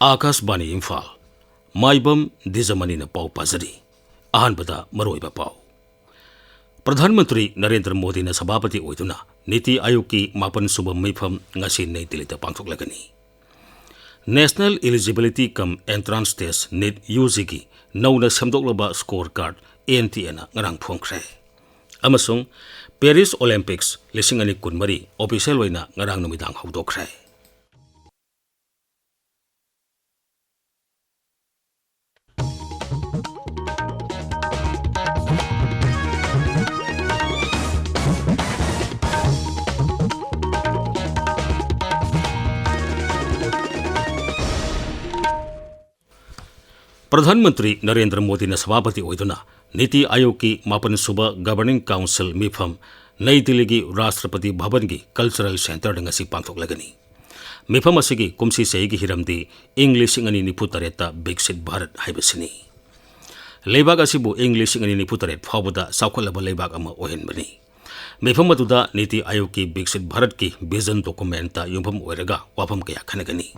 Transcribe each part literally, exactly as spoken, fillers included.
ꯑꯥꯀꯥꯁꯕꯥꯅꯤ ꯏꯝꯐꯥꯜ꯫ ꯃꯥꯏꯕꯝ ꯗꯤꯖꯃꯅꯤꯅ ꯄꯥꯎ ꯄꯥꯖꯔꯤ꯫ ꯑꯍꯥꯟꯕꯗ ꯃꯔꯨꯑꯣꯏꯕ ꯄꯥꯎ꯫ ꯄ꯭ꯔꯙꯥꯟ ꯃꯟꯇ꯭ꯔꯤ ꯅꯔꯦꯟꯗ꯭ꯔ ꯃꯣꯗꯤꯅ ꯁꯚꯥꯄꯇꯤ ꯑꯣꯏꯗꯨꯅ ꯅꯤꯇꯤ ꯑꯥꯌꯣꯒꯀꯤ ꯃꯥꯄꯟ ꯁꯨꯕ ꯃꯤꯐꯝ ꯉꯁꯤ ꯅꯩ ꯗꯤꯜꯂꯤꯗ ꯄꯥꯡꯊꯣꯛꯂꯒꯅꯤ꯫ National Eligibility cum Entrance Test, NEET, U ꯖꯤꯒꯤ ꯅꯧꯅ ꯁꯦꯝꯗꯣꯛꯂꯕ score card, ꯑꯦꯟ ꯇꯤ ꯑꯦꯅ ꯉꯔꯥꯡ ꯐꯣꯡꯈ꯭ꯔꯦ꯫ ꯑꯃꯁꯨꯡ Paris Olympics ꯂꯤꯁꯤꯡ ꯑꯅꯤ ꯀꯨꯟꯃꯔꯤ official ꯑꯣꯏꯅ ꯉꯔꯥꯡ ꯅꯨꯃꯤꯗꯥꯡ ꯍꯧꯗꯣꯛꯈ꯭ꯔꯦ꯫ ꯄ꯭ꯔꯙꯥꯟ ꯃꯟꯇ꯭ꯔꯤ ꯅꯔꯦꯟꯗ꯭ꯔ ꯃꯣꯗꯤꯅ ꯁꯚꯥꯄꯇꯤ ꯑꯣꯏꯗꯨꯅ ꯅꯤꯇꯤ ꯑꯥꯌꯣꯒꯀꯤ ꯃꯥꯄꯟ ꯁꯨꯕ Governing Council ꯃꯤꯐꯝ ꯅꯩ ꯗꯤꯜꯂꯤꯒꯤ ꯔꯥꯁꯇ꯭ꯔꯄꯇꯤ ꯚꯕꯟꯒꯤ Cultural Centreꯗ ꯉꯁꯤ ꯄꯥꯡꯊꯣꯛꯂꯒꯅꯤ꯫ ꯃꯤꯐꯝ ꯑꯁꯤꯒꯤ ꯀꯨꯝꯁꯤ ꯆꯍꯤꯒꯤ ꯍꯤꯔꯝꯗꯤ ꯏꯪ ꯂꯤꯁꯤꯡ ꯑꯅꯤ ꯅꯤꯐꯨ ꯇꯔꯦꯠꯇ ꯕꯤꯛꯁꯤꯠ ꯚꯥꯔꯠ ꯍꯥꯏꯕꯁꯤꯅꯤ꯫ ꯂꯩꯕꯥꯛ ꯑꯁꯤꯕꯨ ꯏꯪ ꯂꯤꯁꯤꯡ ꯑꯅꯤ ꯅꯤꯐꯨ ꯇꯔꯦꯠ ꯐꯥꯎꯕꯗ ꯆꯥꯎꯈꯠꯂꯕ ꯂꯩꯕꯥꯛ ꯑꯃ ꯑꯣꯏꯍꯟꯕꯅꯤ꯫ ꯃꯤꯐꯝ ꯑꯗꯨꯗ ꯅꯤꯇꯤ ꯑꯥꯌꯣꯒꯀꯤ ꯕꯤꯛꯁꯤꯠ ꯚꯥꯔꯠꯀꯤ vision documentꯇ ꯌꯨꯝꯐꯝ ꯑꯣꯏꯔꯒ ꯋꯥꯐꯝ ꯀꯌꯥ ꯈꯟꯅꯒꯅꯤ꯫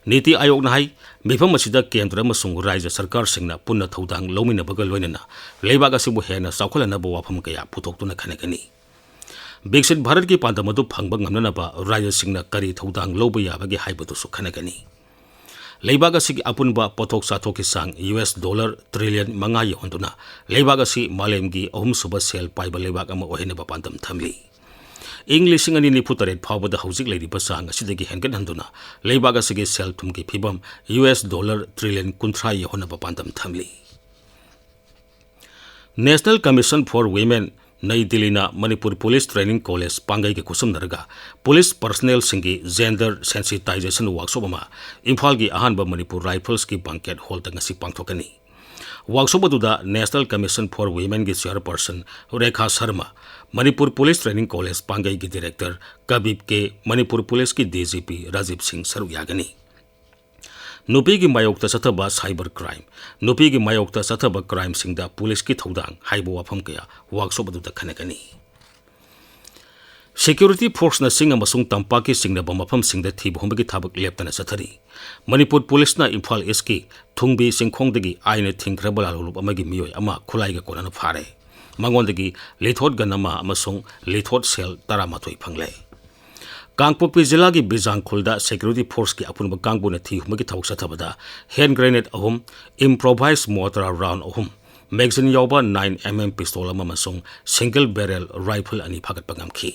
ꯅꯤꯇꯤ ꯑꯥꯌꯣꯒꯅ ꯍꯥꯏ, ꯃꯤꯐꯝ ꯑꯁꯤꯗ ꯀꯦꯟꯗ꯭ꯔ ꯑꯃꯁꯨꯡ ꯔꯥꯖ꯭ꯌ ꯁꯔꯀꯥꯔꯁꯤꯡꯅ ꯄꯨꯟꯅ ꯊꯧꯗꯥꯡ ꯂꯧꯃꯤꯟꯅꯕꯒ ꯂꯣꯏꯅꯅ ꯂꯩꯕꯥꯛ ꯑꯁꯤꯕꯨ ꯍꯦꯟꯅ ꯆꯥꯎꯈꯠꯍꯟꯅꯕ ꯋꯥꯐꯝ ꯀꯌꯥ ꯄꯨꯊꯣꯛꯇꯨꯅ ꯈꯟꯅꯒꯅꯤ꯫ ꯕꯤꯛꯁꯤꯠ ꯚꯥꯔꯠꯀꯤ ꯄꯥꯟꯗꯝ ꯑꯗꯨ ꯐꯪꯕ ꯉꯝꯅꯅꯕ ꯔꯥꯖ꯭ꯌꯁꯤꯡꯅ ꯀꯔꯤ ꯊꯧꯗꯥꯡ ꯂꯧꯕ ꯌꯥꯕꯒꯦ ꯍꯥꯏꯕꯗꯨꯁꯨ ꯈꯟꯅꯒꯅꯤ꯫ ꯂꯩꯕꯥꯛ ꯑꯁꯤꯒꯤ ꯑꯄꯨꯟꯕ ꯄꯣꯠꯊꯣꯛ ꯆꯥꯊꯣꯛꯀꯤ ꯆꯥꯡ ꯌꯨ ꯑꯦꯁ ꯗꯣꯂꯔ ꯇ꯭ꯔꯤꯂꯤꯌꯟ ꯃꯉꯥ ꯌꯧꯍꯟꯗꯨꯅ ꯂꯩꯕꯥꯛ ꯑꯁꯤ ꯃꯥꯂꯦꯝꯒꯤ ꯑꯍꯨꯝꯁꯨꯕ ꯁꯦꯜ ꯄꯥꯏꯕ ꯂꯩꯕꯥꯛ ꯑꯃ ꯑꯣꯏꯍꯟꯅꯕ ꯄꯥꯟꯗꯝ ꯊꯝꯂꯤ꯫ ꯏꯪ ꯂꯤꯁꯤꯡ ꯑꯅꯤ ꯅꯤꯐꯨ ꯇꯔꯦꯠ ꯐꯥꯎꯕꯗ ꯍꯧꯖꯤꯛ ꯂꯩꯔꯤꯕ ꯆꯥꯡ ꯑꯁꯤꯗꯒꯤ ꯍꯦꯟꯒꯠꯍꯟꯗꯨꯅ ꯂꯩꯕꯥꯛ ꯑꯁꯤꯒꯤ ꯁꯦꯜ ꯊꯨꯝꯒꯤ ꯐꯤꯕꯝ ꯌꯨ ꯑꯦꯁ ꯗꯣꯂꯔ ꯇ꯭ꯔꯤꯂꯤꯌꯟ ꯀꯨꯟꯊ꯭ꯔꯥ ꯌꯧꯍꯟꯅꯕ ꯄꯥꯟꯗꯝ ꯊꯝꯂꯤ꯫ National Commission for Women, ꯅꯩ ꯗꯤꯜꯂꯤꯅ ꯃꯅꯤꯄꯨꯔ ꯄꯨꯂꯤꯁ ꯇ꯭ꯔꯦꯅꯤꯡ ꯀꯣꯂꯦꯖ ꯄꯥꯡꯒꯩꯒ ꯈꯨꯠꯁꯝꯅꯔꯒ ꯄꯨꯂꯤꯁ ꯄꯔꯁꯅꯦꯜꯁꯤꯡꯒꯤ gender sensitization workshop ꯑꯃ ꯏꯝꯐꯥꯜꯒꯤ ꯑꯍꯥꯟꯕ ꯃꯅꯤꯄꯨꯔ ꯔꯥꯏꯐꯜꯁꯀꯤ banquet hallꯗ ꯉꯁꯤ ꯄꯥꯡꯊꯣꯛꯀꯅꯤ꯫ Workshop ꯑꯗꯨꯗ National Commission for Womenꯒꯤ chairperson Rekha Sharma, Manipur police training college ꯄꯥꯡꯒꯩꯒꯤ director ꯀꯕꯤꯞ ꯀꯦ, ꯃꯅꯤꯄꯨꯔ ꯄꯨꯂꯤꯁꯀꯤ ꯗꯤ ꯖꯤ ꯄꯤ ꯔꯥꯖꯤꯕ ꯁꯤꯡ ꯁꯔꯨꯛ ꯌꯥꯒꯅꯤ꯫ ꯅꯨꯄꯤꯒꯤ ꯃꯥꯌꯣꯛꯇ ꯆꯠꯊꯕ cyber crime, ꯅꯨꯄꯤꯒꯤ ꯃꯥꯌꯣꯛꯇ ꯆꯠꯊꯕ crimeꯁꯤꯡꯗ ꯄꯨꯂꯤꯁꯀꯤ ꯊꯧꯗꯥꯡ ꯍꯥꯏꯕ ꯋꯥꯐꯝ ꯀꯌꯥ workshop ꯑꯗꯨꯗ ꯈꯟꯅꯒꯅꯤ꯫ Security forceꯅ ꯆꯤꯡ ꯑꯃꯁꯨꯡ ꯇꯝꯄꯥꯛꯀꯤ ꯆꯤꯡꯅꯕ ꯃꯐꯝꯁꯤꯡꯗ ꯊꯤꯕ ꯍꯨꯝꯕꯒꯤ ꯊꯕꯛ ꯂꯦꯞꯇꯅ ꯆꯠꯊꯔꯤ꯫ ꯃꯅꯤꯄꯨꯔ ꯄꯨꯂꯤꯁꯅ ꯏꯝꯐꯥꯜ ꯏꯁꯀꯤ ꯊꯨꯡꯕꯤ ꯆꯤꯡꯈꯣꯡꯗꯒꯤ ꯑꯥꯏꯟꯅ ꯊꯤꯡꯈ꯭ꯔꯕ ꯂꯥꯜꯍꯧꯂꯨꯞ ꯑꯃꯒꯤ ꯃꯤꯑꯣꯏ ꯑꯃ ꯈꯨꯠꯂꯥꯏꯒ ꯀꯣꯟꯅꯅ ꯐꯥꯔꯦ꯫ ꯃꯉꯣꯟꯗꯒꯤ ꯂꯤꯊꯣꯠ ꯒꯟ ꯑꯃ ꯑꯃꯁꯨꯡ ꯂꯤꯊꯣꯠ ꯁꯦꯜ ꯇꯔꯥꯃꯥꯊꯣꯏ ꯐꯪꯂꯦ꯫ ꯀꯥꯡꯄꯣꯛꯄꯤ ꯖꯤꯂꯥꯒꯤ ꯕꯤꯖꯥꯡ ꯈꯨꯜꯗ ꯁꯦꯀ꯭ꯌꯨꯔꯤꯇꯤ ꯐꯣꯔꯁꯀꯤ ꯑꯄꯨꯟꯕ ꯀꯥꯡꯕꯨꯅ ꯊꯤ ꯍꯨꯝꯕꯒꯤ ꯊꯕꯛ ꯆꯠꯊꯕꯗ ꯍꯦꯟ ꯒ꯭ꯔꯦꯅꯦꯗ ꯑꯍꯨꯝ, ꯏꯝꯄ꯭ꯔꯣꯚꯥꯏꯁ ꯃꯣꯔꯇꯥꯔ ꯔꯥꯎꯟ ꯑꯍꯨꯝ, ꯃꯦꯒꯥꯖꯤꯟ ꯌꯥꯎꯕ ꯅꯥꯏꯟ ꯑꯦꯝ ꯑꯦꯝ ꯄꯤꯁꯇꯣꯜ ꯑꯃ ꯑꯃꯁꯨꯡ ꯁꯤꯡꯒꯜ ꯕꯦꯔꯦꯜ ꯔꯥꯏꯐꯜ ꯑꯅꯤ ꯐꯥꯒꯠꯄ ꯉꯝꯈꯤ꯫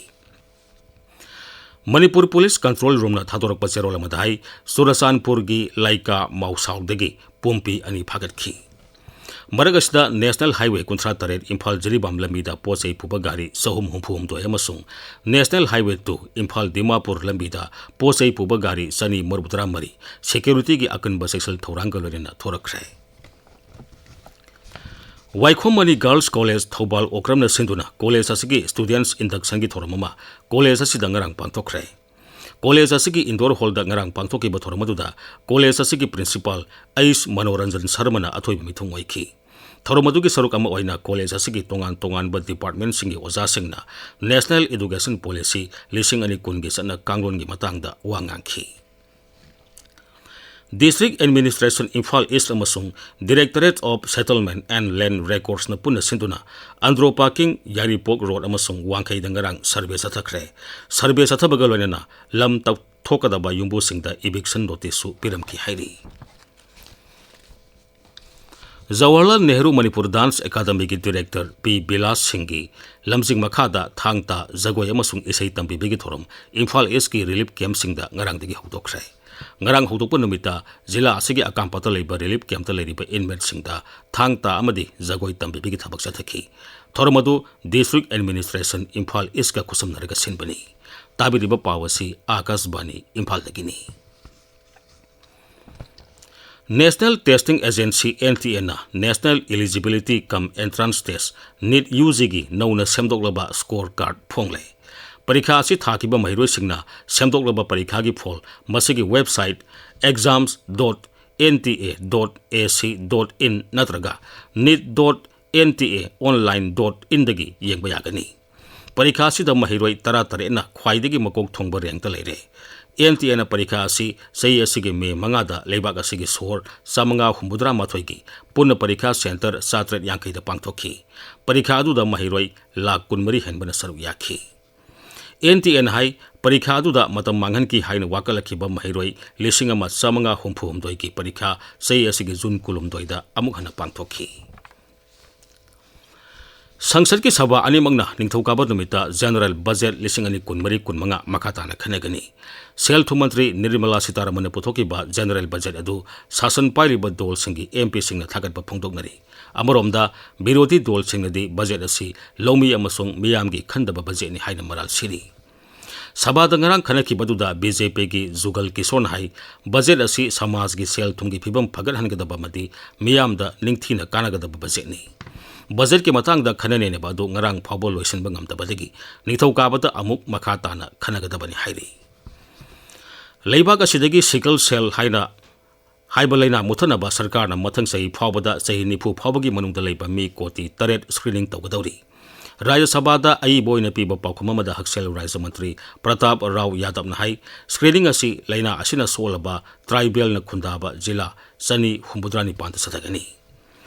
ꯃꯅꯤꯄꯨꯔ ꯄꯨꯂꯤꯁ ꯀꯟꯇ꯭ꯔꯣꯜ ꯔꯨꯝꯅ ꯊꯥꯗꯣꯔꯛꯄ ꯆꯦꯔꯣꯜ ꯑꯃꯗ ꯍꯥꯏ, ꯆꯨꯔꯆꯥꯟꯄꯨꯔꯒꯤ ꯂꯩꯀꯥ ꯃꯥꯎꯁꯥꯎꯗꯒꯤ ꯄꯨꯝꯄꯤ ꯑꯅꯤ ꯐꯥꯒꯠꯈꯤ꯫ ꯃꯔꯛ ꯑꯁꯤꯗ ꯅꯦꯁꯅꯦꯜ ꯍꯥꯏꯋꯦ ꯀꯨꯟꯊ꯭ꯔꯥ ꯇꯔꯦꯠ ꯏꯝꯐꯥꯜ ꯖꯤꯔꯤꯕꯥꯝ ꯂꯝꯕꯤꯗ ꯄꯣꯠ ꯆꯩ ꯄꯨꯕ ꯒꯥꯔꯤ ꯆꯍꯨꯝ ꯍꯨꯝꯐꯨ ꯍꯨꯝꯗꯣꯏ ꯑꯃꯁꯨꯡ national highway two Imphal Dimapur ꯂꯝꯕꯤꯗ ꯄꯣꯠ ꯆꯩ ꯄꯨꯕ ꯒꯥꯔꯤ ꯆꯅꯤ ꯃꯔꯤꯐꯨ ꯇꯔꯥ ꯃꯔꯤ ꯁꯦꯀ꯭ꯌꯨꯔꯤꯇꯤꯒꯤ ꯑꯀꯟꯕ ꯆꯦꯛꯁꯤꯜ ꯊꯧꯔꯥꯡꯒ ꯂꯣꯏꯅꯅ ꯊꯣꯔꯛꯈ꯭ꯔꯦ꯫ ꯋꯥꯏꯈꯣꯝ ꯃꯅꯤ ꯒꯥꯔꯜꯁ ꯀꯣꯂꯦꯖ ꯊꯧꯕꯥꯜ ꯑꯣꯀ꯭ꯔꯝꯅ ꯁꯤꯟꯗꯨꯅ ꯀꯣꯂꯦꯖ ꯑꯁꯤꯒꯤ ꯁ꯭ꯇꯨꯗꯦꯟꯠꯁ ꯏꯟꯗꯛꯁꯟꯒꯤ ꯊꯧꯔꯝ ꯑꯃ ꯀꯣꯂꯦꯖ ꯑꯁꯤꯗ ꯉꯔꯥꯡ ꯄꯥꯡꯊꯣꯛꯈ꯭ꯔꯦ꯫ ꯀꯣꯂꯦꯖ ꯑꯁꯤꯒꯤ ꯏꯟꯗꯣꯔ ꯍꯣꯜꯗ ꯉꯔꯥꯡ ꯄꯥꯡꯊꯣꯛꯈꯤꯕ ꯊꯧꯔꯝ ꯑꯗꯨꯗ ꯀꯣꯂꯦꯖ ꯑꯁꯤꯒꯤ ꯄ꯭ꯔꯤꯟꯁꯤꯄꯥꯜ ꯑꯩꯁ ꯃꯅꯣꯔꯟꯖꯟ ꯁꯔꯃꯅ ꯑꯊꯣꯏꯕ ꯃꯤꯊꯨꯡ ꯑꯣꯏꯈꯤ꯫ ꯊꯧꯔꯝ ꯑꯗꯨꯒꯤ ꯁꯔꯨꯛ ꯑꯃ ꯑꯣꯏꯅ ꯀꯣꯂꯦꯖ ꯑꯁꯤꯒꯤ ꯇꯣꯉꯥꯟ ꯇꯣꯉꯥꯟꯕ ꯗꯤꯄꯥꯔꯠꯃꯦꯟꯠꯁꯤꯡꯒꯤ ꯑꯣꯖꯥꯁꯤꯡꯅ ꯅꯦꯁꯅꯦꯜ ꯏꯗꯨꯀꯦꯁꯟ ꯄꯣꯂꯤꯁꯤ ꯂꯤꯁꯤꯡ ꯑꯅꯤ ꯀꯨꯟꯒꯤ ꯆꯠꯅ ꯀꯥꯡꯂꯣꯟꯒꯤ ꯃꯇꯥꯡꯗ ꯋꯥ ꯉꯥꯡꯈꯤ꯫ District Administration ꯏꯝꯐꯥꯜ ꯏꯁ꯭ꯠ ꯑꯃꯁꯨꯡ Directorate of Settlement and Land Recordsꯅ ꯄꯨꯟꯅ ꯁꯤꯟꯗꯨꯅ ꯑꯟꯗ꯭ꯔꯣ ꯄꯥꯔꯀꯤꯡ, ꯌꯥꯏꯔꯤꯄꯣꯛ ꯔꯣꯗ ꯑꯃꯁꯨꯡ ꯋꯥꯡꯈꯩꯗ ꯉꯔꯥꯡ ꯁꯔꯚꯦ ꯆꯠꯊꯈ꯭ꯔꯦ꯫ ꯁꯔꯚꯦ ꯆꯠꯊꯕꯒ ꯂꯣꯏꯅꯅ ꯂꯝ ꯇꯧꯊꯣꯛꯀꯗꯕ ꯌꯨꯝꯕꯨꯁꯤꯡꯗ ꯏꯚꯤꯛꯁꯟ ꯅꯣꯇꯤꯁꯁꯨ ꯄꯤꯔꯝꯈꯤ ꯍꯥꯏꯔꯤ꯫ ꯖꯋꯥꯍꯔꯂꯥꯜ ꯅꯦꯍꯔꯨ ꯃꯅꯤꯄꯨꯔ ꯗꯥꯟꯁ ꯑꯦꯀꯥꯗꯃꯤꯒꯤ ꯗꯤꯔꯦꯛꯇꯔ ꯄꯤ ꯕꯤꯂꯥꯁ ꯁꯤꯡꯒꯤ ꯂꯝꯖꯤꯡ ꯃꯈꯥꯗ ꯊꯥꯡ ꯇꯥ ꯖꯒꯣꯏ ꯑꯃꯁꯨꯡ ꯏꯁꯩ ꯇꯝꯕꯤꯕꯒꯤ ꯊꯧꯔꯝ ꯏꯝꯐꯥꯜ ꯏꯁ꯭ꯠꯀꯤ ꯔꯤꯂꯤꯐ ꯀꯦꯝꯞꯁꯤꯡꯗ ꯉꯔꯥꯡꯗꯒꯤ ꯍꯧꯗꯣꯛꯈ꯭ꯔꯦ꯫ ꯉꯔꯥꯡ ꯍꯧꯗꯣꯛꯄ ꯅꯨꯃꯤꯠꯇ ꯖꯤꯂꯥ ꯑꯁꯤꯒꯤ ꯑꯀꯥꯝꯄꯥꯠꯇ ꯂꯩꯕ ꯔꯤꯂꯤꯐ ꯀꯦꯝꯞꯇ ꯂꯩꯔꯤꯕ ꯏꯟꯃꯦꯠꯁꯤꯡꯗ ꯊꯥꯡ ꯇꯥ ꯑꯃꯗꯤ ꯖꯒꯣꯏ ꯇꯝꯕꯤꯕꯒꯤ ꯊꯕꯛ ꯆꯠꯊꯈꯤ꯫ ꯊꯧꯔꯝ ꯑꯗꯨ ꯗꯤꯁꯇ꯭ꯔꯤꯛ ꯑꯦꯗꯃꯤꯅꯤꯁꯇ꯭ꯔꯦꯁꯟ ꯏꯝꯐꯥꯜ ꯏꯁ꯭ꯠꯀ ꯈꯨꯠꯁꯝꯅꯔꯒ ꯁꯤꯟꯕꯅꯤ꯫ ꯇꯥꯕꯤꯔꯤꯕ ꯄꯥꯎ ꯑꯁꯤ ꯑꯥꯀꯥꯁꯕꯥꯅꯤ ꯏꯝꯐꯥꯜꯗꯒꯤꯅꯤ꯫ National Testing Agency, NTAꯅ National Eligibility cum Entrance Test, NEET UGꯒꯤ ꯅꯧꯅ ꯁꯦꯝꯗꯣꯛꯂꯕ ꯁ꯭ꯀꯣꯔ ꯀꯥꯔꯗ ꯐꯣꯡꯂꯦ꯫ ꯄꯔꯤꯈꯥ ꯑꯁꯤ ꯊꯥꯈꯤꯕ ꯃꯍꯩꯔꯣꯏꯁꯤꯡꯅ ꯁꯦꯝꯗꯣꯛꯂꯕ ꯄꯔꯤꯈꯥꯒꯤ ꯐꯣꯜ ꯃꯁꯤꯒꯤ website exams dot N T A dot A C dot in ꯅꯠꯇ꯭ꯔꯒ neet dot N T A online dot inꯗꯒꯤ ꯌꯦꯡꯕ ꯌꯥꯒꯅꯤ꯫ ꯄꯔꯤꯈꯥ ꯑꯁꯤꯗ ꯃꯍꯩꯔꯣꯏ ꯇꯔꯥꯇꯔꯦꯠꯅ ꯈ꯭ꯋꯥꯏꯗꯒꯤ ꯃꯀꯣꯛ ꯊꯣꯡꯕ ꯔꯦꯡꯛꯇ ꯂꯩꯔꯦ꯫ ꯑꯦꯟ ꯇꯤ ꯑꯦꯅ ꯄꯔꯤꯈꯥ ꯑꯁꯤ ꯆꯍꯤ ꯑꯁꯤꯒꯤ ꯃꯦ ꯃꯉꯥꯗ ꯂꯩꯕꯥꯛ ꯑꯁꯤꯒꯤ ꯁꯣꯍꯣꯔ ꯆꯥꯃꯉꯥ ꯍꯨꯝꯐꯨꯇꯔꯥ ꯃꯥꯊꯣꯏꯒꯤ ꯄꯨꯟꯅ ꯄꯔꯤꯈꯥ ꯁꯦꯟꯇꯔ ꯆꯥꯇꯔꯦꯠ ꯌꯥꯡꯈꯩꯗ ꯄꯥꯡꯊꯣꯛꯈꯤ꯫ ꯄꯔꯤꯈꯥ ꯑꯗꯨꯗ ꯃꯍꯩꯔꯣꯏ ꯂꯥꯈ ꯀꯨꯟꯃꯔꯤ ꯍꯦꯟꯕꯅ ꯁꯔꯨꯛ ꯌꯥꯈꯤ꯫ ꯑꯦꯟ ꯇꯤ ꯑꯦꯅ ꯍꯥꯏ, ꯄꯔꯤꯈꯥ ꯑꯗꯨꯗ ꯃꯇꯝ ꯃꯥꯡꯍꯟꯈꯤ ꯍꯥꯏꯅ ꯋꯥꯀꯠꯂꯛꯈꯤꯕ ꯃꯍꯩꯔꯣꯏ ꯂꯤꯁꯤꯡ ꯑꯃ ꯆꯥꯃꯉꯥ ꯍꯨꯝꯐꯨ ꯍꯨꯝꯗꯣꯏꯒꯤ ꯄꯔꯤꯈꯥ ꯆꯍꯤ ꯑꯁꯤꯒꯤ ꯖꯨꯟ ꯀꯨꯟꯍꯨꯝꯗꯣꯏꯗ ꯑꯃꯨꯛ ꯍꯟꯅ ꯄꯥꯡꯊꯣꯛꯈꯤ꯫ ꯁꯪꯁꯠꯀꯤ ꯁꯚꯥ ꯑꯅꯤꯃꯛꯅ ꯅꯤꯡꯊꯧꯀꯥꯕ ꯅꯨꯃꯤꯠꯇ ꯖꯦꯅꯔꯦꯜ ꯕꯖꯦꯠ ꯂꯤꯁꯤꯡ ꯑꯅꯤ ꯀꯨꯟꯃꯔꯤ ꯀꯨꯟꯃꯉꯥ ꯃꯈꯥ ꯇꯥꯅ ꯈꯟꯅꯒꯅꯤ꯫ ꯁꯦꯜ ꯊꯨꯝ ꯃꯟꯇ꯭ꯔꯤ ꯅꯤꯔꯃꯂꯥ ꯁꯤꯇꯥꯔꯥꯃꯟꯅ ꯄꯨꯊꯣꯛꯈꯤꯕ ꯖꯦꯅꯔꯦꯜ ꯕꯖꯦꯠ ꯑꯗꯨ ꯁꯥꯁꯟ ꯄꯥꯏꯔꯤꯕ ꯗꯣꯜꯁꯤꯡꯒꯤ ꯑꯦꯝ ꯄꯤꯁꯤꯡꯅ ꯊꯥꯒꯠꯄ ꯐꯣꯡꯗꯣꯛꯅꯔꯤ꯫ ꯑꯃꯔꯣꯝꯗ, ꯕꯤꯔꯣꯙꯤ ꯗꯣꯜꯁꯤꯡꯅꯗꯤ ꯕꯖꯦꯠ ꯑꯁꯤ ꯂꯧꯃꯤ ꯑꯃꯁꯨꯡ ꯃꯤꯌꯥꯝꯒꯤ ꯈꯟꯗꯕ ꯕꯖꯦꯠꯅꯤ ꯍꯥꯏꯅ ꯃꯔꯥꯜ ꯁꯤꯔꯤ꯫ ꯁꯚꯥꯗ ꯉꯔꯥꯡ ꯈꯟꯅꯈꯤꯕꯗꯨꯗ ꯕꯤ ꯖꯦ ꯄꯤꯒꯤ ꯖꯨꯒꯜ ꯀꯤꯁꯣꯔꯅ ꯍꯥꯏ, ꯕꯖꯦꯠ ꯑꯁꯤ ꯁꯃꯥꯖꯒꯤ ꯁꯦꯜ ꯊꯨꯝꯒꯤ ꯐꯤꯕꯝ ꯐꯒꯠꯍꯟꯒꯗꯕ ꯑꯃꯗꯤ ꯃꯤꯌꯥꯝꯗ ꯅꯤꯡꯊꯤꯅ ꯀꯥꯟꯅꯒꯗꯕ ꯕꯖꯦꯠꯅꯤ꯫ ꯕꯖꯦꯠꯀꯤ ꯃꯇꯥꯡꯗ ꯈꯟꯅ ꯅꯩꯅꯕ ꯑꯗꯨ ꯉꯔꯥꯡ ꯐꯥꯎꯕ ꯂꯣꯏꯁꯤꯟꯕ ꯉꯝꯗꯕꯗꯒꯤ ꯅꯤꯡꯊꯧꯀꯥꯕꯗ ꯑꯃꯨꯛ ꯃꯈꯥ ꯇꯥꯅ ꯈꯟꯅꯒꯗꯕꯅꯤ ꯍꯥꯏꯔꯤ꯫ ꯂꯩꯕꯥꯛ ꯑꯁꯤꯗꯒꯤ ꯁꯤꯀꯜ ꯁꯦꯜ ꯍꯥꯏꯅ ꯍꯥꯏꯕ ꯂꯥꯏꯅꯥ ꯃꯨꯠꯊꯠꯅꯕ ꯁꯔꯀꯥꯔꯅ ꯃꯊꯪ ꯆꯍꯤ ꯐꯥꯎꯕꯗ ꯆꯍꯤ ꯅꯤꯐꯨ ꯐꯥꯎꯕꯒꯤ ꯃꯅꯨꯡꯗ ꯂꯩꯕ ꯃꯤ ꯀꯣꯇꯤ ꯇꯔꯦꯠ ꯁ꯭ꯀ꯭ꯔꯤꯅꯤꯡ ꯇꯧꯒꯗꯧꯔꯤ꯫ ꯔꯥꯖ꯭ꯌ ꯁꯚꯥꯗ ꯑꯏꯕ ꯑꯣꯏꯅ ꯄꯤꯕ ꯄꯥꯎꯈꯨꯝ ꯑꯃꯗ ꯍꯛꯁꯦꯜ ꯔꯥꯖ꯭ꯌ ꯃꯟꯇ꯭ꯔꯤ ꯄ꯭ꯔꯇꯥꯞ ꯔꯥꯎ ꯌꯥꯗꯕꯅ ꯍꯥꯏ, ꯁ꯭ꯀ꯭ꯔꯤꯅꯤꯡ ꯑꯁꯤ ꯂꯥꯏꯅꯥ ꯑꯁꯤꯅ ꯁꯣꯛꯂꯕ ꯇ꯭ꯔꯥꯏꯕꯦꯜꯅ ꯈꯨꯟꯗꯥꯕ ꯖꯤꯂꯥ ꯆꯅꯤ ꯍꯨꯝꯐꯨꯇꯔꯥ ꯅꯤꯄꯥꯟꯗ ꯆꯠꯊꯒꯅꯤ꯫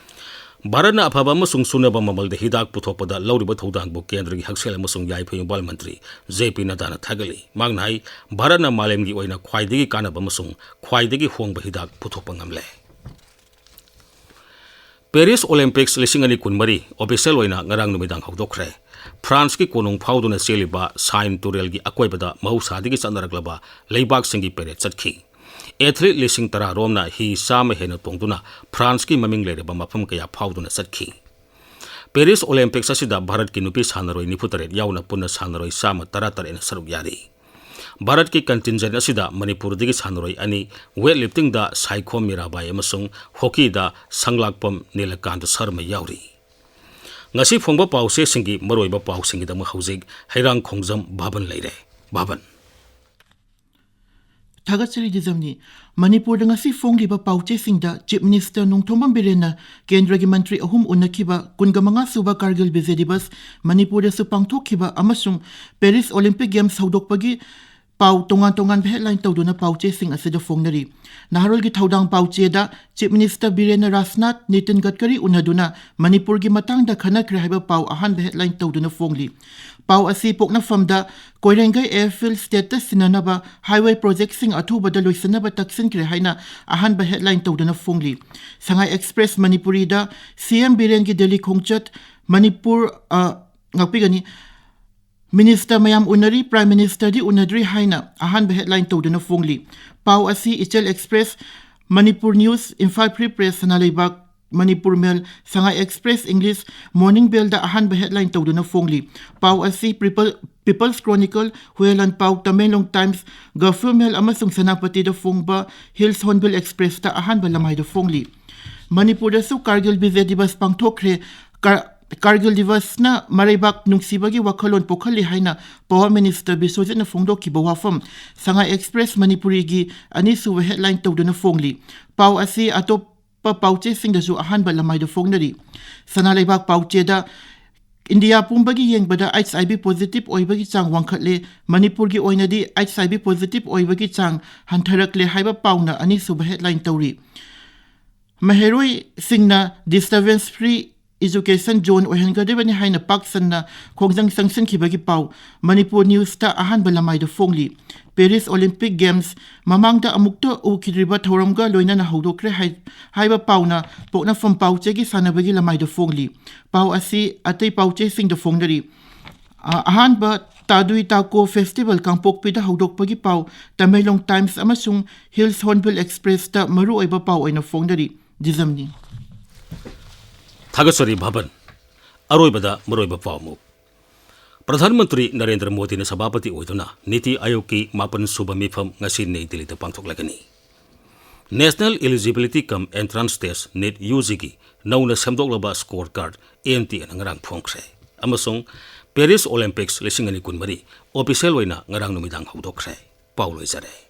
ꯚꯥꯔꯠꯅ ꯑꯐꯕ ꯑꯃꯁꯨꯡ ꯆꯨꯅꯕ ꯃꯃꯜꯗ ꯍꯤꯗꯥꯛ ꯄꯨꯊꯣꯛꯄꯗ ꯂꯧꯔꯤꯕ ꯊꯧꯗꯥꯡꯕꯨ ꯀꯦꯟꯗ꯭ꯔꯒꯤ ꯍꯛꯁꯦꯜ ꯑꯃꯁꯨꯡ ꯌꯥꯏꯐ ꯌꯨꯝꯕꯥꯜ ꯃꯟꯇ꯭ꯔꯤ ꯖꯦ ꯄꯤ ꯅꯗꯥꯅ ꯊꯥꯒꯠꯂꯤ꯫ ꯃꯍꯥꯛꯅ ꯍꯥꯏ, ꯚꯥꯔꯠꯅ ꯃꯥꯂꯦꯝꯒꯤ ꯑꯣꯏꯅ ꯈ꯭ꯋꯥꯏꯗꯒꯤ ꯀꯥꯟꯅꯕ ꯑꯃꯁꯨꯡ ꯈ꯭ꯋꯥꯏꯗꯒꯤ ꯍꯣꯡꯕ ꯍꯤꯗꯥꯛ ꯄꯨꯊꯣꯛꯄ ꯉꯝꯂꯦ꯫ ꯄꯦꯔꯤꯁ ꯑꯣꯂꯦꯝꯄꯤꯛꯁ ꯂꯤꯁꯤꯡ ꯑꯅꯤ ꯀꯨꯟꯃꯔꯤ ꯑꯣꯐꯤꯁꯤꯌꯦꯜ ꯑꯣꯏꯅ ꯉꯔꯥꯡ ꯅꯨꯃꯤꯗꯥꯡ ꯍꯧꯗꯣꯛꯈ꯭ꯔꯦ꯫ ꯐ꯭ꯔꯥꯟꯁꯀꯤ ꯀꯣꯅꯨꯡ ꯐꯥꯎꯗꯨꯅ ꯆꯦꯜꯂꯤꯕ ꯁꯥꯏꯟ ꯇꯨꯔꯦꯜꯒꯤ ꯑꯀꯣꯏꯕꯗ ꯃꯍꯧꯁꯥꯗꯒꯤ ꯆꯠꯅꯔꯛꯂꯕ ꯂꯩꯕꯥꯛꯁꯤꯡꯒꯤ ꯄꯦꯔꯦꯗ ꯆꯠꯈꯤ꯫ ꯑꯦꯊꯂꯤꯠ ꯂꯤꯁꯤꯡ ꯇꯔꯥ ꯔꯣꯝꯅ ꯍꯤ ꯆꯥꯝꯃ ꯍꯦꯟꯅ ꯇꯣꯡꯗꯨꯅ ꯐ꯭ꯔꯥꯟꯁꯀꯤ ꯃꯃꯤꯡ ꯂꯩꯔꯕ ꯃꯐꯝ ꯀꯌꯥ ꯐꯥꯎꯗꯨꯅ ꯆꯠꯈꯤ꯫ ꯄꯦꯔꯤꯁ ꯑꯣꯂꯦꯝꯄꯤꯛꯁ ꯑꯁꯤꯗ ꯚꯥꯔꯠꯀꯤ ꯅꯨꯄꯤ ꯁꯥꯟꯅꯔꯣꯏ ꯅꯤꯐꯨ ꯇꯔꯦꯠ ꯌꯥꯎꯅ ꯄꯨꯟꯅ ꯁꯥꯟꯅꯔꯣꯏ ꯆꯥꯝꯃ ꯇꯔꯥ ꯇꯔꯦꯠꯅ ꯁꯔꯨꯛ ꯌꯥꯔꯤ꯫ ꯚꯥꯔꯠꯀꯤ ꯀꯟꯇꯤꯟꯖꯦꯟ ꯑꯁꯤꯗ ꯃꯅꯤꯄꯨꯔꯗꯒꯤ ꯁꯥꯟꯅꯔꯣꯏ ꯑꯅꯤ, ꯋꯦꯠ ꯂꯤꯐꯇꯤꯡꯗ ꯁꯥꯏꯈꯣꯝ ꯃꯤꯔꯥꯕꯥꯏ ꯑꯃꯁꯨꯡ ꯍꯣꯀꯤꯗ ꯁꯪꯂꯥꯛꯄꯝ ꯅꯤꯂꯀꯥꯟꯇ ꯁꯔꯃ ꯌꯥꯎꯔꯤ꯫ ꯉꯁꯤ ꯐꯣꯡꯕ ꯄꯥꯎꯆꯦꯁꯤꯡꯒꯤ ꯃꯔꯨꯑꯣꯏꯕ ꯄꯥꯎꯁꯤꯡꯒꯤꯗꯃꯛ ꯍꯧꯖꯤꯛ ꯍꯩꯔꯥꯡꯈꯣꯡꯖꯝ ꯚꯥꯕꯟ ꯂꯩꯔꯦ꯫ ꯚꯥꯕꯟ꯫ ꯊꯥꯒꯠꯆꯔꯤ ꯗꯤꯖꯝꯅꯤ꯫ ꯃꯅꯤꯄꯨꯔꯗ ꯉꯁꯤ ꯐꯣꯡꯂꯤꯕ ꯄꯥꯎꯆꯦꯁꯤꯡꯗ ꯆꯤꯐ ꯃꯤꯅꯤꯁꯇꯔ ꯅꯣꯡꯊꯣꯝꯕꯝ ꯕꯤꯔꯦꯟꯅ ꯀꯦꯟꯗ꯭ꯔꯒꯤ ꯃꯟꯇ꯭ꯔꯤ ꯑꯍꯨꯝ ꯎꯅꯈꯤꯕ ꯀꯨꯟꯒ ꯃꯉꯥ ꯁꯨꯕ ꯀꯥꯔꯒꯤꯜ ꯕꯤꯖꯦ ꯗꯤꯕꯁ ꯃꯅꯤꯄꯨꯔꯗꯁꯨ ꯄꯥꯡꯊꯣꯛꯈꯤꯕ ꯑꯃꯁꯨꯡ ꯄꯦꯔꯤꯁ ꯑꯣꯂꯤꯝꯄꯤꯛ ꯒꯦꯝꯁ ꯍꯧꯗꯣꯛꯄꯒꯤ ꯄꯥꯎ ꯇꯣꯉꯥꯟ ꯇꯣꯉꯥꯟꯕ ꯍꯦꯗꯂꯥꯏꯟ ꯇꯧꯗꯨꯅ ꯄꯥꯎꯆꯦꯁꯤꯡ ꯑꯁꯤꯗ ꯐꯣꯡꯅꯔꯤ꯫ ꯅꯍꯥꯔꯣꯜꯒꯤ ꯊꯧꯗꯥꯡ ꯄꯥꯎꯆꯦꯗ ꯆꯤꯐ ꯃꯤꯅꯤꯁꯇꯔ ꯕꯤꯔꯦꯟꯅ ꯔꯥꯖꯅꯥꯊ ꯅꯤꯇꯤꯟ ꯒꯗꯀꯔꯤ ꯎꯅꯗꯨꯅ ꯃꯅꯤꯄꯨꯔꯒꯤ ꯃꯇꯥꯡꯗ ꯈꯟꯅꯈ꯭ꯔꯦ ꯍꯥꯏꯕ ꯄꯥꯎ ꯑꯍꯥꯟꯕ ꯍꯦꯗꯂꯥꯏꯟ ꯇꯧꯗꯨꯅ ꯐꯣꯡꯂꯤ꯫ ꯄꯥꯎ ꯑꯁꯤ ꯄꯣꯛꯅꯐꯝꯗ ꯀꯣꯏꯔꯦꯡꯒꯩ ꯑꯦꯌꯔꯐꯤꯜ ꯁ꯭ꯇꯦꯠꯇ ꯁꯤꯟꯅꯅꯕ ꯍꯥꯏꯋꯦ ꯄ꯭ꯔꯣꯖꯦꯛꯁꯤꯡ ꯑꯊꯨꯕꯗ ꯂꯣꯏꯁꯤꯟꯅꯕ ꯇꯛꯁꯤꯟꯈ꯭ꯔꯦ ꯍꯥꯏꯅ ꯑꯍꯥꯟꯕ ꯍꯦꯗꯂꯥꯏꯟ ꯇꯧꯗꯨꯅ ꯐꯣꯡꯂꯤ꯫ ꯁꯉꯥꯏ ꯑꯦꯛꯁꯄ꯭ꯔꯦꯁ ꯃꯅꯤꯄꯨꯔꯤꯗ ꯁꯤ ꯑꯦꯝ ꯕꯤꯔꯦꯟꯒꯤ ꯗꯦꯜꯂꯤ ꯈꯣꯡꯆꯠ ꯃꯅꯤꯄꯨꯔ, ꯑ, ꯉꯥꯛꯄꯤꯒꯅꯤ꯫ ꯃꯤꯅꯤꯁꯇꯔ ꯃꯌꯥꯝ ꯎꯅꯔꯤ, ꯄ꯭ꯔꯥꯏꯝ ꯃꯤꯅꯤꯁꯇꯔꯗꯤ ꯎꯅꯗ꯭ꯔꯤ ꯍꯥꯏꯅ ꯑꯍꯥꯟꯕ ꯍꯦꯗꯂꯥꯏꯟ ꯇꯧꯗꯨꯅ ꯐꯣꯡꯂꯤ꯫ ꯄꯥꯎ ꯑꯁꯤ Ichel Express, Manipur News, Imphal Free Press, Sanaleibak, Manipur Mail, Sangai Express English, Morning ꯕꯦꯜꯗ ꯑꯍꯥꯟꯕ ꯍꯦꯗꯂꯥꯏꯟ ꯇꯧꯗꯨꯅ ꯐꯣꯡꯂꯤ꯫ ꯄꯥꯎ ꯑꯁꯤ ꯄꯤꯄꯜ-, ꯄꯤꯄꯜꯁ ꯀ꯭ꯔꯣꯅꯤꯀꯜ, ꯍꯨꯌꯦꯂꯥꯟ ꯄꯥꯎ, ꯇꯃꯦꯡꯂꯣꯡ ꯇꯥꯏꯝꯁ, ꯒꯐꯨꯔ ꯃꯦꯜ ꯑꯃꯁꯨꯡ ꯁꯦꯅꯥꯄꯇꯤꯗ ꯐꯣꯡꯕ ꯍꯤꯜꯁ ꯍꯣꯔꯟꯕꯤꯜ ꯑꯦꯛꯁꯄ꯭ꯔꯦꯁꯇ ꯑꯍꯥꯟꯕ ꯂꯃꯥꯏꯗ ꯐꯣꯡꯂꯤ꯫ ꯃꯅꯤꯄꯨꯔꯗꯁꯨ ꯀꯥꯔꯒꯤꯜ ꯕꯤꯖꯦ ꯗꯤꯕꯁ ꯄꯥꯡꯊꯣꯛꯈ꯭ꯔꯦ꯫ ꯀꯥꯔ-, ꯀꯥꯔꯒꯤꯜ ꯗꯤꯕꯁꯅ ꯃꯔꯩꯕꯥꯛ ꯅꯨꯡꯁꯤꯕꯒꯤ ꯋꯥꯈꯜꯂꯣꯟ ꯄꯣꯛꯍꯜꯂꯤ ꯍꯥꯏꯅ ꯄꯥꯋꯔ ꯃꯤꯅꯤꯁꯇꯔ ꯕꯤꯁ꯭ꯋꯖꯤꯠꯅ ꯐꯣꯡꯗꯣꯛꯈꯤꯕ ꯋꯥꯐꯝ ꯁꯉꯥꯏ ꯑꯦꯛꯁꯄ꯭ꯔꯦꯁ ꯃꯅꯤꯄꯨꯔꯤꯒꯤ ꯑꯅꯤꯁꯨꯕ ꯍꯦꯗꯂꯥꯏꯟ ꯇꯧꯗꯨꯅ ꯐꯣꯡꯂꯤ꯫ ꯄꯥꯎ ꯑꯁꯤ ꯑꯇꯣꯞꯄ ꯄꯥꯎꯆꯦꯁꯤꯡꯗꯁꯨ ꯑꯍꯥꯟꯕ ꯂꯃꯥꯏꯗ ꯐꯣꯡꯅꯔꯤ꯫ ꯁꯅꯥ ꯂꯩꯕꯥꯛ ꯄꯥꯎꯆꯦꯗ ꯏꯟꯗꯤꯌꯥ ꯄꯨꯝꯕꯒꯤ ꯌꯦꯡꯕꯗ ꯑꯩꯆ ꯑꯥꯏ ꯚꯤ ꯄꯣꯖꯤꯇꯤꯚ ꯑꯣꯏꯕꯒꯤ ꯆꯥꯡ ꯋꯥꯡꯈꯠꯂꯦ꯫ ꯃꯅꯤꯄꯨꯔꯒꯤ ꯑꯣꯏꯅꯗꯤ ꯑꯩꯆ ꯑꯥꯏ ꯚꯤ ꯄꯣꯖꯤꯇꯤꯚ ꯑꯣꯏꯕꯒꯤ ꯆꯥꯡ ꯍꯟꯊꯔꯛꯂꯦ ꯍꯥꯏꯕ ꯄꯥꯎꯅ ꯑꯅꯤꯁꯨꯕ ꯍꯦꯗꯂꯥꯏꯟ ꯇꯧꯔꯤ꯫ ꯃꯍꯩꯔꯣꯏꯁꯤꯡꯅ ꯗꯤꯁꯇꯔꯕꯦꯟꯁ ꯐ꯭ꯔꯤ ꯏꯖꯨꯀꯦꯁꯟ ꯖꯣꯟ ꯑꯣꯏꯍꯟꯒꯗꯕꯅꯤ ꯍꯥꯏꯅ ꯄꯥꯛ ꯁꯟꯅ ꯈꯣꯡꯖꯪ ꯆꯪꯁꯤꯟꯈꯤꯕꯒꯤ ꯄꯥꯎ ꯃꯅꯤꯄꯨꯔ ꯅ꯭ꯌꯨꯁꯇ ꯑꯍꯥꯟꯕ ꯂꯃꯥꯏꯗ ꯐꯣꯡꯂꯤ꯫ ꯄꯦꯔꯤꯁ ꯑꯣꯂꯤꯝꯄꯤꯛ ꯒꯦꯝꯁ ꯃꯃꯥꯡꯗ ꯑꯃꯨꯛꯇ ꯎꯈꯤꯗ꯭ꯔꯤꯕ ꯊꯧꯔꯝꯒ ꯂꯣꯏꯅꯅ ꯍꯧꯗꯣꯛꯈ꯭ꯔꯦ ꯍꯥꯏ-, ꯍꯥꯏꯕ ꯄꯥꯎꯅ ꯄꯣꯛꯅꯐꯝ ꯄꯥꯎꯆꯦꯒꯤ ꯁꯥꯟꯅꯕꯒꯤ ꯂꯃꯥꯏꯗ ꯐꯣꯡꯂꯤ꯫ ꯄꯥꯎ ꯑꯁꯤ ꯑꯇꯩ ꯄꯥꯎꯆꯦꯁꯤꯡꯗ ꯐꯣꯡꯅꯔꯤ꯫ ꯑ-, ꯑꯍꯥꯟꯕ ꯇꯥꯗꯨꯏ ꯇꯥꯀꯣ ꯐꯦꯁꯇꯤꯚꯦꯜ ꯀꯥꯡꯄꯣꯛꯄꯤꯗ ꯍꯧꯗꯣꯛꯄꯒꯤ ꯄꯥꯎ ꯇꯃꯦꯡꯂꯣꯡ ꯇꯥꯏꯝꯁ ꯑꯃꯁꯨꯡ ꯍꯤꯜꯁ ꯍꯣꯔꯟꯕꯤꯜ ꯑꯦꯛꯁꯄ꯭ꯔꯦꯁꯇ ꯃꯔꯨꯑꯣꯏꯕ ꯄꯥꯎ ꯑꯣꯏꯅ ꯐꯣꯡꯅꯔꯤ꯫ ꯗꯤꯖꯝꯅꯤ꯫ ꯊꯥꯒꯠꯆꯔꯤ ꯚꯥꯕꯟ꯫ ꯑꯔꯣꯏꯕꯗ ꯃꯔꯨꯑꯣꯏꯕ ꯄꯥꯎ ꯑꯃꯨꯛ꯫ ꯄ꯭ꯔꯙꯥꯟ ꯃꯟꯇ꯭ꯔꯤ ꯅꯔꯦꯟꯗ꯭ꯔ ꯃꯣꯗꯤꯅ ꯁꯚꯥꯄꯇꯤ ꯑꯣꯏꯗꯨꯅ ꯅꯤꯇꯤ ꯑꯥꯌꯣꯒꯀꯤ ꯃꯥꯄꯟ ꯁꯨꯕ ꯃꯤꯐꯝ ꯉꯁꯤ ꯅꯩ ꯗꯤꯜꯂꯤꯗ ꯄꯥꯡꯊꯣꯛꯂꯒꯅꯤ꯫ National Eligibility cum Entrance Test, NEET, UGꯒꯤ ꯅꯧꯅ ꯁꯦꯝꯗꯣꯛꯂꯕ ꯁ꯭ꯀꯣꯔ ꯀꯥꯔꯗ, NTAꯅ ꯉꯔꯥꯡ ꯐꯣꯡꯈ꯭ꯔꯦ꯫ ꯑꯃꯁꯨꯡ ꯄꯦꯔꯤꯁ ꯑꯣꯂꯤꯝꯄꯤꯛꯁ ꯂꯤꯁꯤꯡ ꯑꯅꯤ ꯀꯨꯟꯃꯔꯤ ꯑꯣꯐꯤꯁꯤꯌꯦꯜ ꯑꯣꯏꯅ ꯉꯔꯥꯡ ꯅꯨꯃꯤꯗꯥꯡ ꯍꯧꯗꯣꯛꯈ꯭ꯔꯦ꯫ ꯄꯥꯎ ꯂꯣꯏꯖꯔꯦ꯫